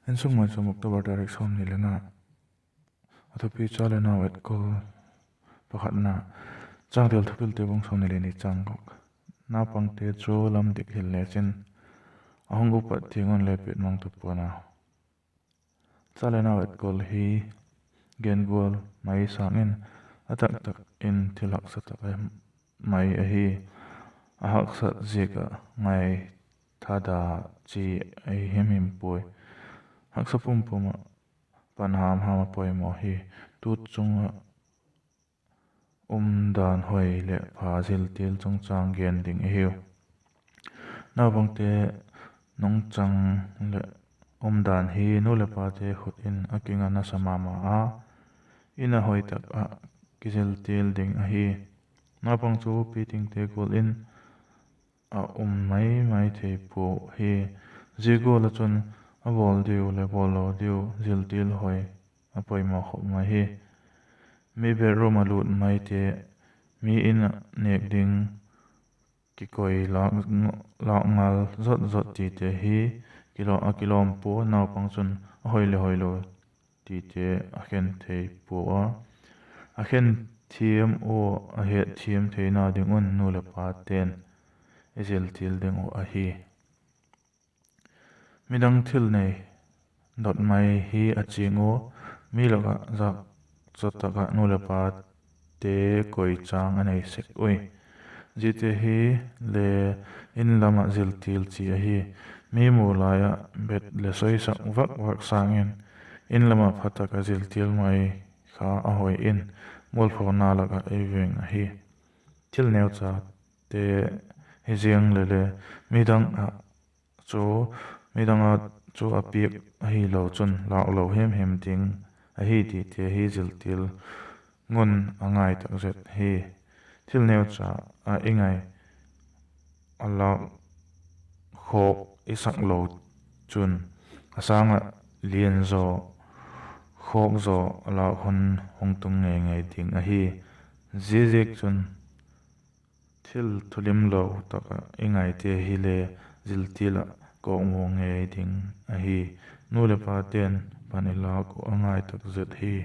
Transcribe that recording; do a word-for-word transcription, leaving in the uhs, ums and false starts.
Insung Maicham, October tarik sawmni le nga. A thupi: Cha le nau etkol pakhatna. Changtel: Thupilte bung sawmni le ni, chang guk. Naupangte chu lam dik hil lechin, a hung upat tiang un le pit mang ta pua'n a. Cha le nau etkol hi gen gual mai sâng in, a taktak in thil haksa tak mai ahi. A haksat ziak ah ngai thada chi ahi himhim puai. Haksa pumpum ah pan hamham a poimaw hi. Tu chung ah umdan hoi leh pha ziltil chungchâng gen ding i hiu. Naupangte nungchang leh umdan hi nu leh pate khut in a kinga nasa ma ma a, in a hoi tak ah kiziltil ding ahi. Naupang chu pitingte gual in a um mai mai thei pua hi. Zia gual ah chun a bawl diu leh bawl lo diu ziltil hoi a poimaw khop mai hi. Mi bedroom ah lût maite, mi in ah nêk ding kikoi lâk ngal zot zot tite hi a kilawm pua. Naupang chun a hoi leh hoilo tite a khen thei pua a. A khen thiam ua a hetthiam theina ding un nu leh pate'n i ziltil ding uh ahi. Midang thil nei dot mai hi a chiang ua, mi lak ah zâk zaw tak ah nu leh pate koi châng a nei sek ui. Ziate hi le in lam ah ziltil chi ahi. Mi mu lai ah bet leh soisak vak vak sâng in, in lam ah pha tak ah ziltil mai kha a hoi in, mualphona lak ah ei veng ahi. Thil neuchate hi ziang leh le midang ah chu, midang ah chu a piak ahilo chun lâk lo himhim ding ahi tite hi ziltil ngun a ngai tak zet hi. Thil neucha ah i ngai a lâk khawk i sak lo chun, a sâng ah lian zaw, khawk zaw a lâk hun hung tung ngei ngei ding ahi. Ziaziakchun, thil thulimlo tak ah i ngaite hile ziltil ah kawkmaw ngei ding ahi. Nu leh pate'n pan i lâk uh a ngai tak zet hi.